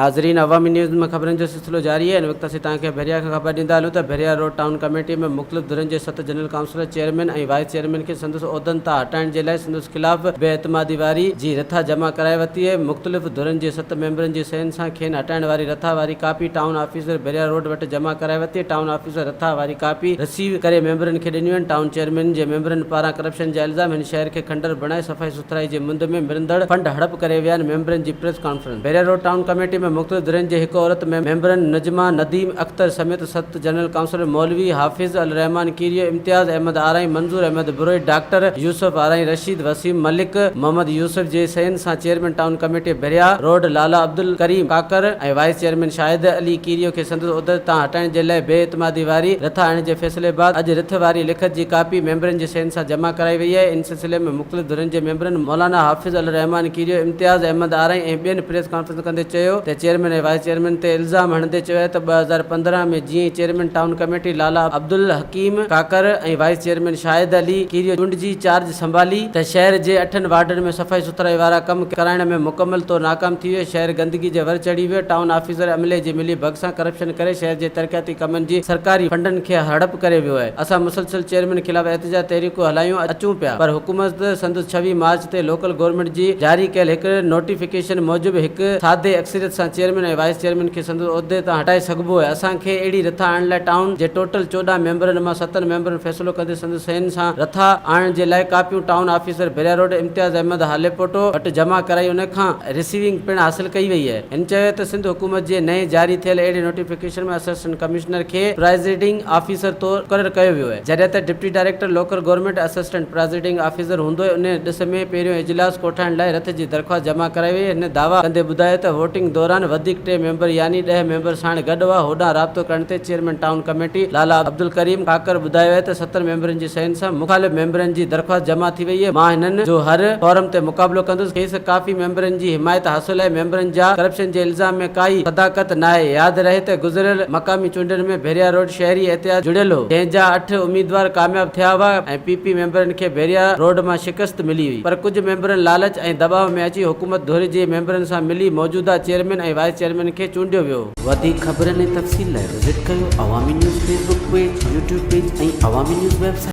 ناظرين عوامي نيوز ۾ خبرن جو سلسلو جاري آهي ان وقت اسين توهان کي ڀريا کان خبر ڏيندا هلون ته ڀريا روڊ ٽائون ڪميٽي ۾ مختلف ڌرين جي ست general councillor chairman ۽ vice chairman کي سندس عهدن تان هٽائڻ جي لاء سندس خلاف بي اعتمادي واري جي رٿا جمع ڪرائي ورتي آهي مختلف ڌرين جي ست ميمبرن جي صحين سان کين هٽائڻ واري رٿا واري copy town officer Bhiria road وٽ جمع ڪرائي ورتي ٽائون آفيسر رٿا واري ڪاپي رسيو ڪري ميمبرن کي ڏنيون آهن ٽائون چيئرمين جي ميمبرن پاران ڪرپشن جا الزام هن شهر کي کنڊر بڻائي صفائي سٿرائي جي مند ۾ ملندڙ فنڊ هڙپ ڪري ويا آهن ميمبرن جي press conference Bhiria road town committee ۾ مختلف ڌرين جي هڪ عورت ميمبرن نجمه نديم اختر سميت ست جنرل ڪائونسلر مولوي حافظ الرحمان ڪيريو امتياز احمد آرائين منظور احمد بروهي ڊاڪٽر يوسف آرائين رشيد وسيم ملڪ محمد يوسف جي صحين سان chairman town committee Bhiria road Lala Abdulkarim Kakar ۽ vice chairman Shahid Ali Kerio کي سندس عهدي تان هٽائڻ جي لاء بي اعتمادي واري رٿ آڻڻ جي فيصلي بعد اڄ رٿ واري لکت جي ڪاپي ميمبرن جي صحين سان جمع ڪرائي وئي آهي ان سلسلي ۾ مختلف ڌرين جي ميمبرن مولانا حافظ الرحمان ڪيريو، امتياز احمد آرائين ۽ ٻين پريس ڪانفرنس ڪندي چيو ته چيئرمين ۽ وائيس چيئرمين تي الزام هڻندي چيو آهي ته 2015 ۾ جيئن ئي chairman town committee Lala Abdulhakeem Kakar ۽ vice chairman Shahid Ali Kerio چونڊجي چارج سنڀالي ته شهر جي اٺن وارڊن ۾ صفائي سٿرائي وارا ڪم ڪرائڻ ۾ مڪمل طور ناڪام ٿي ويو شهر گندگي جي ور چڙهي ويو ٽائون آفيسر عملي جي ملي ڀڳ سان ڪرپشن ڪري شهر جي ترقياتي ڪمن جي سرڪاري فنڊن کي هڙپ ڪري ويو آهي اسان مسلسل چيئرمين خلاف احتجاج تحريڪون هلايون اچون پيا پر حڪومت سندس ڇويهه مارچ تي لوڪل گورنمينٽ جي جاري ڪيل هڪ نوٽيفڪيشن موجب هڪ سادي اڪثريت سان چيئرمين ۽ وائيس چيئرمين کي سندس عهدي تان هٽائي سگهبو آهي اسان کي اهڙي رٿا آڻڻ لاء ٽائون جي ٽوٽل 14 ميمبرن مان ستن ميمبرن فيصلو ڪندي سندس صحين سان رٿا آڻڻ جي لاء ڪاپيون town officer Bhiria road Imtiaz Ahmed Halepoto وٽ جمع ڪرائي ان کان رسيونگ پڻ حاصل ڪئي وئي آهي. هن چيو ته سنڌ حڪومت جي نئين جاري ٿيل اهڙي نوٽيفڪيشن ۾ اسسٽنٽ ڪمشنر کي پرائزيڊنگ آفيسر طور مقرر ڪيو ويو آهي جڏهن ته deputy director local government assistant presiding officer هوندو ان ڏس ۾ پهريون اجلاس ڪوٺائڻ لاء رٿ جي درخواست جمع ڪرائي وئي هن دعويٰ ڪندي ٻڌايو ته ووٽنگ دوران وڌيڪ ٽي ميمبر يعني ڏهه ميمبر ساڻ گڏ هئا هوڏانهن رابطو ڪرڻ تي chairman town committee Lala Abdulkarim Kakar ٻڌايو آهي ته ستن ميمبرن جي صحين سان مخالف ميمبرن جي درخواست جمع ٿي وئي آهي مان هنن جو هر فورم تي مقابلو ڪندس کيس ڪافي ميمبرن جي حمايت حاصل آهي ميمبرن جا ڪرپشن جي الزام ۾ ڪائي صداقت ناهي ياد رهي ته گذريل مقامي چونڊن ۾ ڀيريا روڊ شهري احتياط جڙيل هو جنهن جا اٺ اميدوار ڪامياب ٿيا هئا ۽ پي پي ميمبرن کي ڀيريا روڊ مان شڪست ملي هئي پر ڪجهه ميمبرن لالچ ۽ دٻاء ۾ اچي حڪومت ڌر جي ميمبرن سان ملي موجوده چيئرمين ۽ وائيس چيئرمين کي چونڊيو ويو. وڌيڪ خبرن ۽ تفصيل لاء وزٽ ڪيو Awami news Facebook page, YouTube page ۽ Awami news website.